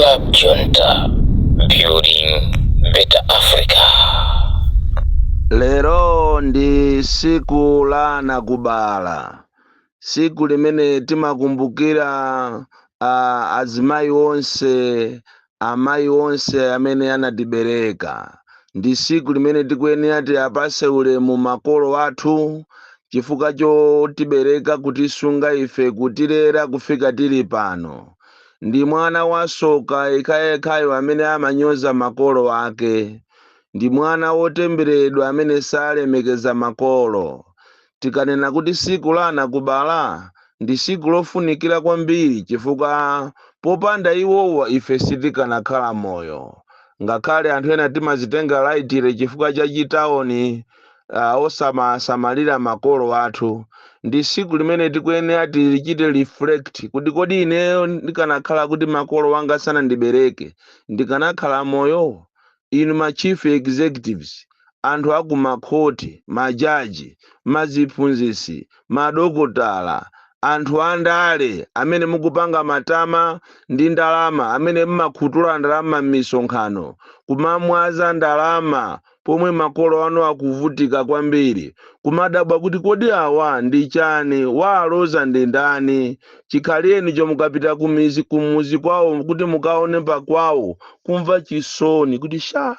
Club Junta, building better Africa. Lero ndi siku la anakubala, siku limene timakumbukira azimayi onse, amayi onse amene anatibereka. Ndi siku limene tikuyenera tiapase ulemu makolo athu chifukwa chotibereka, kutisunga ife, kutilera kufika tili pano. Ndi mwana wasoka yekhayekhayo amene amanyoza makolo ake. Ndi mwana wotembereredwa amene salemekeza makolo. Tikanena kuti siku la anakubala, ndi siku lofunikira kwambiri chifukwa popanda iwowa ife sitikanakhala moyo. Ngakhale anthu ena timazitenga lightly chifukwa cha chitaoni, osamasamalira makolo athu. Ndi siku limene tikuyenera tichite reflect kuti kodi ineyo ndikanakhala kuti makolo wanga sanandibereke, ndikanakhala moyo? Inu ma chief executives, anthu akumakhoti, majaji, maziphunzisi, madokotala, anthu andale amene mukupanga matama ndi ndalama, amene mmakhutula ndalama m'misonkhano, kumamwaza ndalama pomwe makolo anu akuvutika kwambiri, kumadabwa kuti kodi awa ndi chani, waaloza ndi ndani? Chikhaliyenicho mukapita kumizi, kumuzi kwawo kuti mukaone pakwawo, kumva chisoni kuti sha,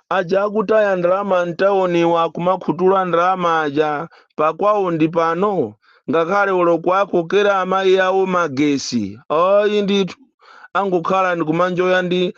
aja akutaya ndalama mtaoniwa, kumakhutula ndalama aja, pakwawo ndi pano, ngakhale ulo kwakokera amayi awo magesi ayi ndithu, angokhala ndikumanjoya ndi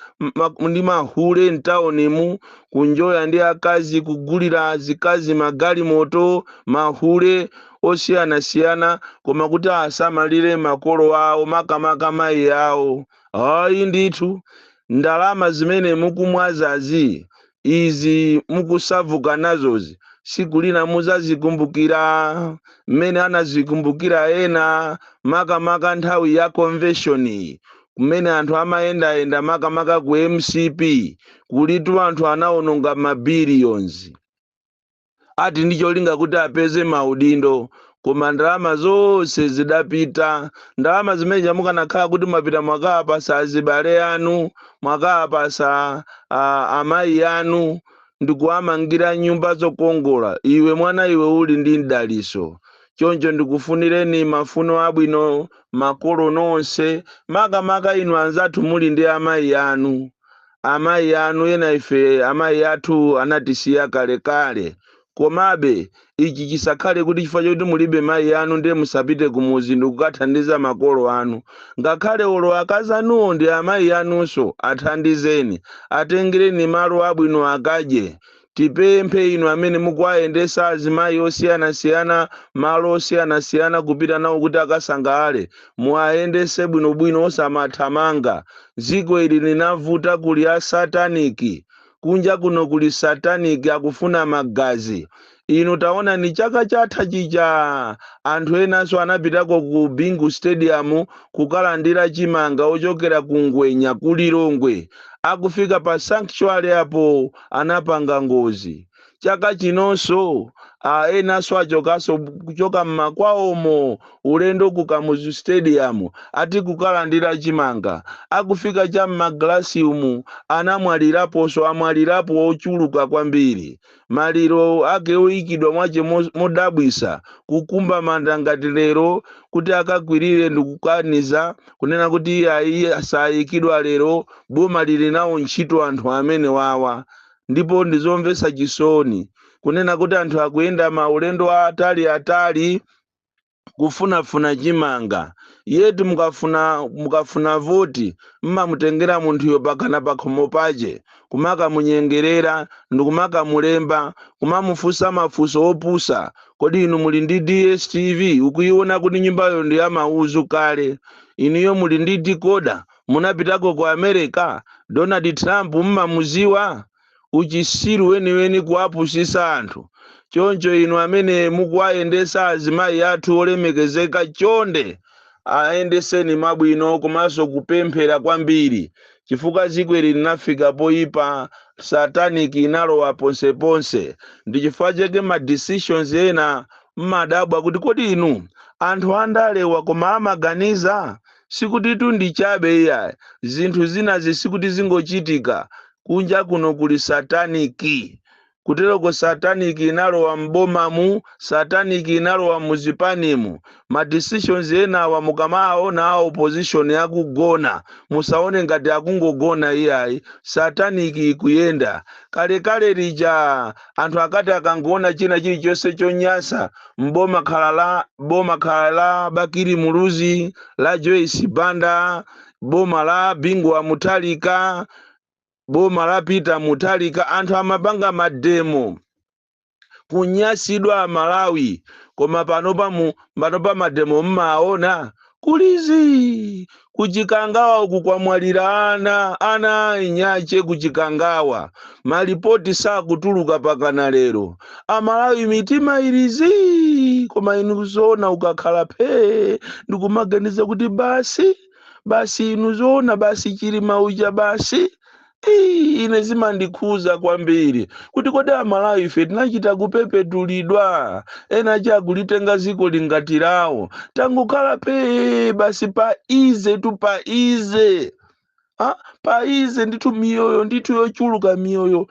mahule mtaonimu, kunjoya ndi akazi, kugulira azikazi magalimoto, mahule osiyanasiyana, koma kuti asamalire makolo awo, makamaka mayi awo, ayi ndithu. Ndalama zimene mukumwazazi, izi mukusavuka nazozi, siku lina muzazikumbukira mmene anazikumbukira ena, makamaka nthawi ya convention iyi, kumene anthu amayendayenda, makamaka ku MCP kulitu anthu anawononga mabillions ati ndi cholinga kuti apeze maudindo, koma ndalama zonse zidapita. Ndalama zimene mukanakhala kuti mwapita mwakapasa azibale anu, mwakapasa amayi anu ndikuwamangira nyumba zokongola. Iwe mwana iwe uli ndi mdaliso. Choncho ndikufunireni mafuno abwino makolo nonse, makamaka inu anzathu muli ndi amayi anu. Amayi anu ena ife amayi athu anatisiya kalekale, komabe ichi chisakhale kuti chifukwa chokuti mulibe mayi anu ndiye musapite kumuzi ndikukathandiza makolo anu. Ngakhale olo akazi anuwo ndi amayi anunso, athandizeni, atengereni malo abwino akadye. Tipemphe inu amene mukuwayendesa azimayi osiyanasiyana malo osiyanasiyana kupita nawo kuti akasangalale, muwayendese bwinobwino, osamathamanga. Dziko ili linavuta, kuli a satanic kunja kuno, kuli satanic akufuna magazi. Inu taona ni chaka chatha chija, anthu enanso anapitako ku Bingu Stadium kukalandira chimanga ochokera ku Ngwenya ku Lilongwe. Akufika pa sanctuary apo anapanga ngozi. Chaka chinonso enanso achokanso kuchoka mmakwawomo ulendo ku Kamuzu Stadium ati kukalandira chimanga. Akufika cha mmagalasi umu anamwaliraponso, amwalirapo ochuluka kwambiri. Maliro ake oyikidwa mwache modabwisa, kukumba manda ngati lero kuti akakwirire, ndikukaniza kunena kuti iye ayi, asayikidwa lero. Boma lili nawo ntchito anthu amene wawa, ndipo ndizomvetsa chisoni kunena kuti anthu akuyenda maulendo atali atali kufunafuna chimanga, yeti mukafuna voti mmamutengera munthuyo pakana pakhomo pache, kumakamunyengerera ndikumakamulemba, kumamufunsa mafunso opusa: "Kodi inu muli ndi DStv?" Ukuiona kuti nyumbayo ndi ya mauzu kale. "Inuyo muli ndi decoder? Munapitako ku America? Donald Trump mmamuziwa?" Uchisiru weniweni, kuwapusisa anthu. Choncho inu amene mukuwayendesa azimayi athu olemekezeka, chonde ayendeseni mabwino komanso kupemphera kwambiri, chifukwa dziko ili linafika poyipa, satanic inalowa ponseponse. Ndi chifukwa chake ma decisions ena mmadabwa kuti kodi inu anthu andalewa koma amaganiza. Sikuti ndi chabe iya, zinthu zinazi sikuti zingochitika. Kunja kuno kuli satanic. Kuteroko satanic inalowa m'bomamu, satanic inalowa muzipanimu. Ma decisions enawa mukamaona a opposition akugona, musaone ngati akungogona iyayi, satanic ikuyenda. Kalekale lija anthu akati akangoona china chilichonse chonyasa mboma, khala la boma, khala la Bakili Muluzi, la Joyce Banda, boma la Bingu wa Mutharika, boma la Peter Mutharika, anthu amapanga ma demo kunyasidwa Malawi. Koma panopa ma demo mmaona kulizi. Kuchikangawa uku kwamwalira ana inyache kuchikangawa, malipoti sakutuluka pakana lero. Amalawi mitima ilizi. Koma inu zoona, ukakhala phee ndikumaganiza kuti basi basi, inu zoona basi, Chilima uja basi. Ii, ine zimandikhuza kwambiri kuti kodi Amalawi ife tinachita kupepetulidwa? Ena chakulitenga ziko lingati lawo, tangokhala pee basi, pa easy tu, pa easy. Ah, pa easy ndithu, miyoyo ndithu yochuluka, miyoyo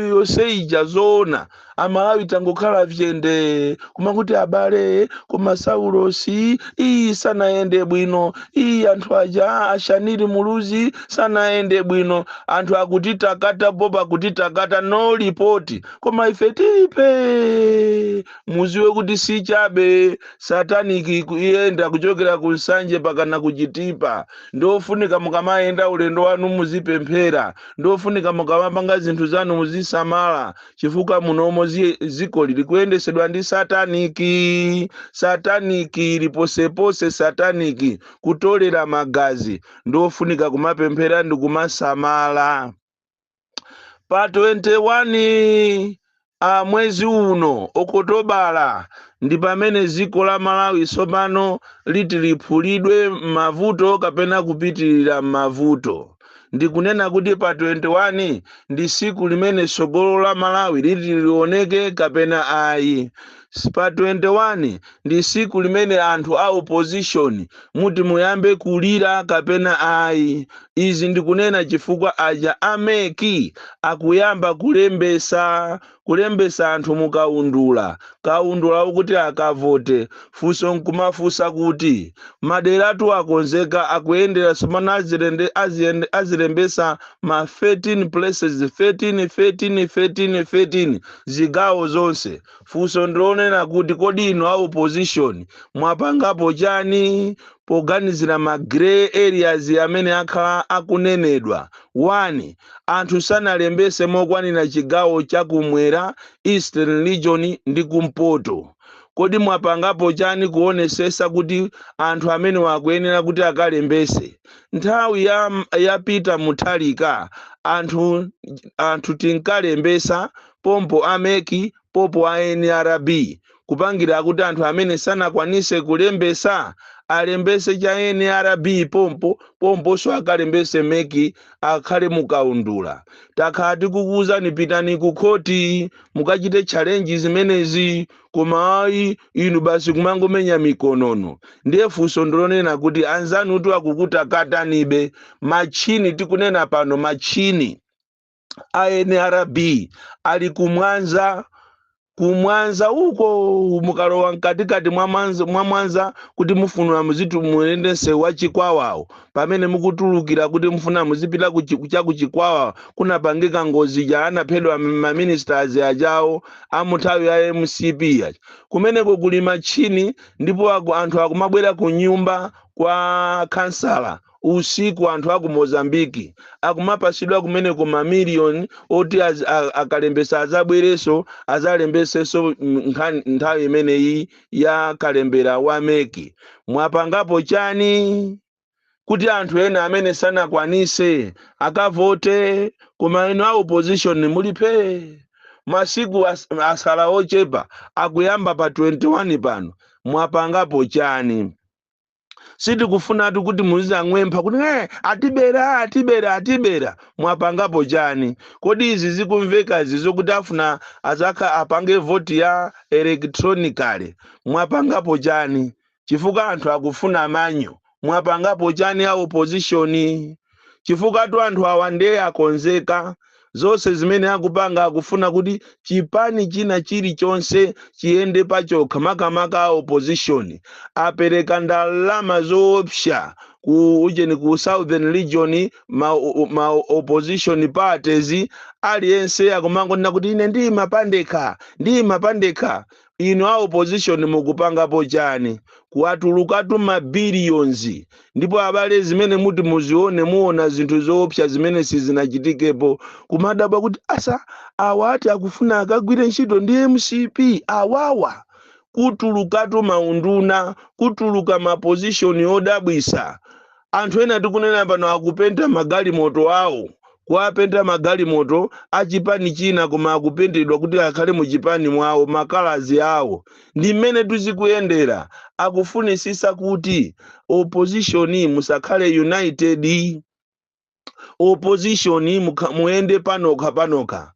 yonse ija, zoona Amalawi tangokhala vyende kumakuti abale, koma Saulosi iyi sanayende bwino, iyi anthu aja ashaniri Muluzi sanayende bwino, anthu akuti takata popa kuti takata, no report, koma ife tilipe. Muziwe kuti si chabe, satanic iyenda kuchokera ku Nsanje pakana kuchitipa. Ndofunika mukamayenda ulendo wanu muzipemphera, ndofunika mukamapanga zinthu zanu muzisamala, chifukwa munomo ziko lili kuyendesedwa ndi satanic. Satanic ili posepose, satanic kutolera magazi. Ndofunika kumapemphera ndi kumasamala. Pa 21 a mwezi uno Okotobala ndi pamene dziko la Malawi tsopano liti liphulidwe m'mavuto kapena kupitirira m'mavuto. Ndikunena kuti pa 21 ndi siku limene tsogolo la Malawi liti lioneke kapena ayi. Pa 21 ndi siku limene anthu a opposition muti muyambe kulira kapena ayi. Izi ndikunena chifukwa aja a MEC akuyamba kulembesa anthu mukaundula kaundula ukuti akavote. Funso nkumafunsa kuti maderatu akonzeka, akuyendera tsopano, azilembesa ma 13 places, 13 13 13 13, zigawo zonse. Funso ndilonena kuti kodi inu a opposition mwapangapo chani poganizira ma grey areas amene akhala akunenedwa? 1, anthu sanalembese mokwanira chigawo chakumwera, Eastern Region ndi kumpoto. Kodi mwapangapo chani kuonesesa kuti anthu amene wakuyenera kuti akalembese? Nthawi ya Peter Mutharika anthu tinkalembesa pompo a MEC, pompo a NRB, kupangira kuti anthu amene sanakwanise kulembesa alembese cha NRB pompo pomponso akalembese MEC, akhale mukaundula. Takhala tikukuwuzani, pitani ku khoti mukachite challenge zimenezi, koma ayi, inu basi kumangomenya mikonono. Ndiye funso ndilonena kuti anzanutu akukutakatanibe machine. Tikunena pano machine a NRB ali kumwanza, kumwanza uko. Mukalowa mkatikati mwa Mwanza kuti mufunira muzitu muyende msewu wa Chikwawawo, pamene mukutulukira kuti mufuna muzipita chakuchikwawa, kunapangika ngozi ja anaphedwa ma ministers ajawo amuthawi ya MCP aja. Kumeneko kuli machine, ndipo anthu akumabwera ku nyumba kwa kansala usiku, anthu aku Mozambiki akumapasidwa kumeneko mamiliyoni oti akalembesa azabwereso azalembesenso nthawi imeneyi ya kalembera wa MEC. Mwapangapo chani kuti anthu ena amene sanakwanise akavote? Koma inu a opposition mulipe. Masiku asala ochepa, akuyamba pa 21 pano. Mwapangapo chani? Sitikufunatu kuti muzang'wempha kuti atibera, atibera, atibera. Mwapangapo chani? Kodi izi zikumveka izi zokuti afuna azakha apange voti ya electronically, mwapangapo chani? Chifukwa anthu akufuna manual. Mwapangapo chani a opposition? Chifukwa tu anthu awa ndiye akonzeka. Zonse zimene akupanga, akufuna kuti chipani china chilichonse chiyende pachokha, makamaka a opposition. Apereka ndalama zoopsa ku ujeni, ku Southern Region, ma opposition parties. Aliyense akumangonena kuti ine ndiyima pandekha, ndiyima pandekha. Inu a opposition mukupangapo chani? Kuwatulukatu ma billions. Ndipo abale, zimene muti muzione, muona zinthu zoopsa zimene sizinachitikepo. Kumadabwa kuti asa awa ati akufuna akagwire ntchito ndi MCP awawa. Kutulukatu maunduna, kutuluka ma position odabwisa. Anthu ena tikunena pano akupenta magalimoto awo, kuwapenta magalimoto achipani china, koma akupentedwa kuti akhale muchipani mwawo, ma colours awo. Ndi mmene tizikuyendera. Akufunisisa kuti opposition musakhale united, opposition muyende panokha panokha.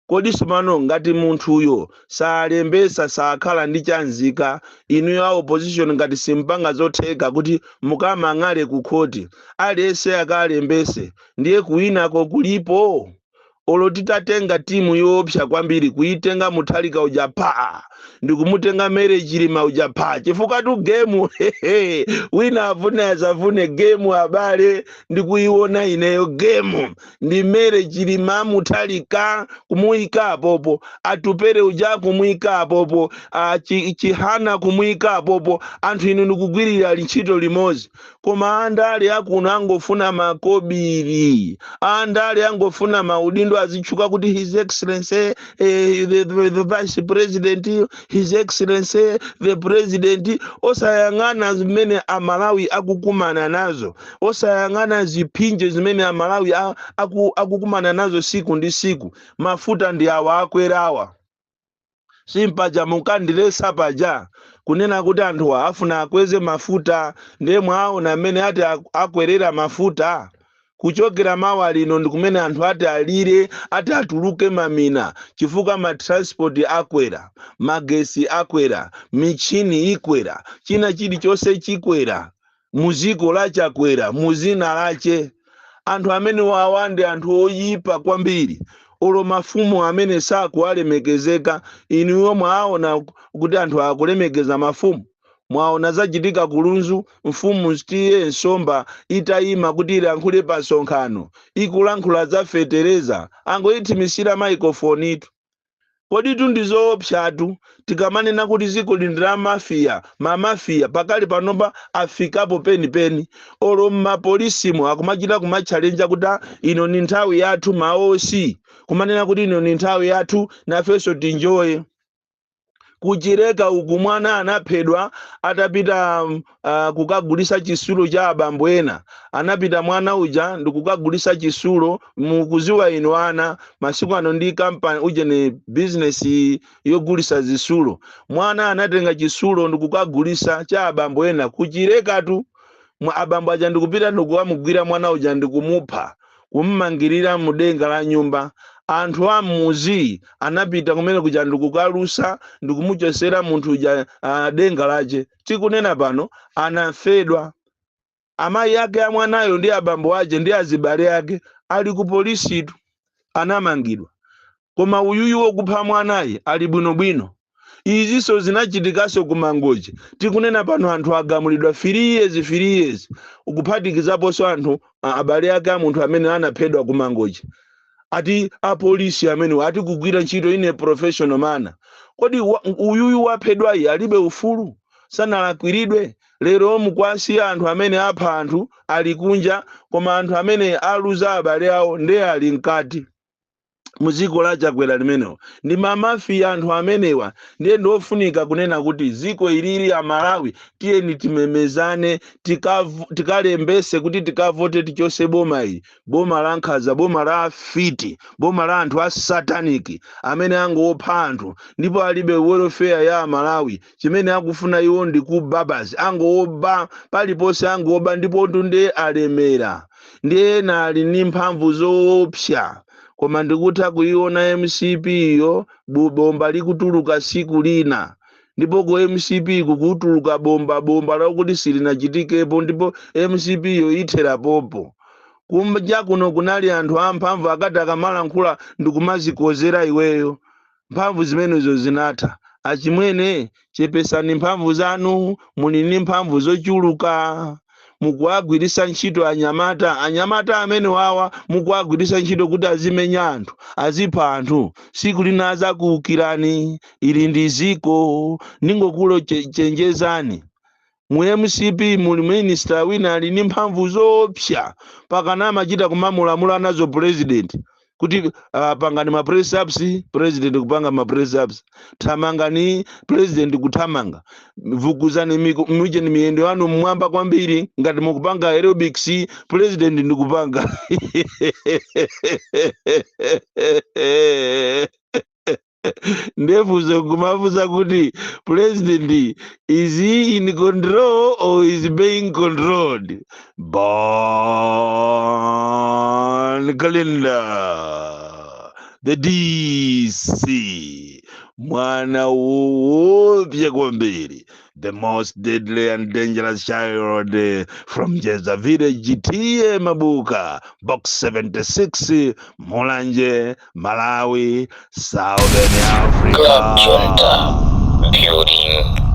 Kodi sopano ngati munthuyo salembesa, sakhala ndi chanzika, inuyo a opposition ngati simpanga zotheka kuti mukamang'ale ku khoti, aliyense akalembese, ndiye kuwinako kulipo? Olo titatenga timu yoopsa kwambiri, kuitenga Muthalika uja pa, ndikumutenga Mary Chilima uja pa, chifukwa tu game, wina afune asafune, game abale ndikuiona ineyo, game ndi Mary Chilima, Muthalika kumuyika apopo, Atupere uja kumuyika apopo, Chihana kumuyika apopo. Anthu inu ndikugwirira ntchito limodzi. Koma andale akuno angofuna makobiri, andale angofuna maudindo, azitchuka kuti His Excellency the Vice President, His Excellency the President, osayang'ana zimene Amalawi akukumana nazo, osayang'ana ziphinjo zimene Amalawi akukumana nazo siku ndi siku. Mafuta ndi awa akwerawa. Simpaja munkandilesa paja kunena kuti anthuwa afuna akweze mafuta? Ndiye mwaona amene ati akwerera mafuta kuchokera mawa lino, ndi kumene anthu ati alire, ati atuluke mamina, chifukwa ma transport akwera, magesi akwera, michini ikwera, china chilichonse chikwera muziko lachakwera muzina lache. Anthu amene wawa ndi anthu oyipa kwambiri. Olo mafumu amene sakuwalemekezeka, inuyo mwaona kuti anthu akulemekeza mafumu? Mwaona zachitika kulunzu, mfumu T/A Nsomba itayima kuti ilankhule pa nsonkhano, ikulankhula za fetereza, angoyithimisira microphone itu. Kodi tu ndi zoopsatu tikamanena kuti dziko lino la mafia? Mamafia pakali panopa afikapo penipeni. Olo mmapolisimo akumachita kumatchalenja kuti, "Ah, ino ni nthawi yathu." Ma OC kumanena kuti ino ni nthawi yathu, nafenso tinjoye. Kuchileka uku mwana anaphedwa atapita kukagulisa chisulo cha abambo ena. Anapita mwana uja ndikukagulisa chisulo. Mukuziwa inu ana masiku ano ndi kampani uje ni business yogulisa zisulo. Mwana anatenga chisulo ndikukagulisa cha abambo ena kuchilekatu. Abambo aja ndikupita ndikukamugwira mwana uja, ndikumupha, kummangirira mudenga la nyumba. Anthu a mmuzi anapita kumene kuja ndikukalusa, ndikumuchosera munthu uja denga lache. Tikunena pano anafedwa. Amayi ake a mwanayo ndi abambo ache ndi azibale ake ali ku polisitu, anamangidwa. Koma uyuyu wokupha mwanayi ali bwinobwino. Izinso zinachitikanso ku Mangochi. Tikunena pano anthu agamulidwa 3 years, 3 years, ukuphatikizaponso anthu abale ake a munthu amene anaphedwa ku Mangochi. Ati apolisi amene ati kugwira ntchito in a professional manner. Kodi uyuyu waphedwayi alibe ufulu? Sanalakwiridwe? Lero mukwasiya anthu amene apha anthu ali kunja, koma anthu amene aluza abale awo ndiye ali mkati. Muziko la Chakwera limenewo ndi mamafiya anthu amenewa. Ndiye ndiofunika kunena kuti ziko ilili, Amalawi, tiyeni timemezane, tikalembese kuti tikavote, tichose boma ili, boma la nkhanza, boma la afiti, boma la anthu a satanic amene angopha anthu ndipo alibe welfare ya Amalawi. Chimene akufuna iwo ndi kuba basi, angoba paliponse, angoba. Ndipo ndiye alemera, ndiye ena ali ndi mphamvu zoopsa. Koma ndikutha kuiona MCP yo, bubomba likutuluka siku lina. Ndipo ku MCP kukutuluka bomba, bomba lakuti silinachitikepo, ndipo MCP yo itherapopo. Kunja kuno kunali anthu amphamvu, akati akamalankhula ndikumazikozera iweyo. Mphamvu zimenezo zinatha. Achimwene, chepesani mphamvu zanu, muli ndi mphamvu zochuluka. Mukuagwirisa ntchito anyamata, anyamata amene wawa mukuagwirisa ntchito kuti azimenya anthu, azipha anthu. Siku lina azakuwukirani. Ili ndi ziko ndingokulo chenjezani. Mu MCP muli minister wina ali ndi mphamvu zoopsa, pakana amachita kumamulamula nazo president kuti pangani ma press ups, president kupanga ma press ups, thamangani, president kuthamanga, vukuzani mujeni miyendo yanu mmwamba kwambiri ngati mukupanga aerobics, president ndikupanga. Ndefuzo kumafuza kuti president, is he in control or is being controlled? Bon Kalindo, the DC, mwana woopsa kwambiri, the most deadly and dangerous child from Jeza Village, T/A Mabuka, Box 76, Mulanje, Malawi, Southern Club Africa. Junta, building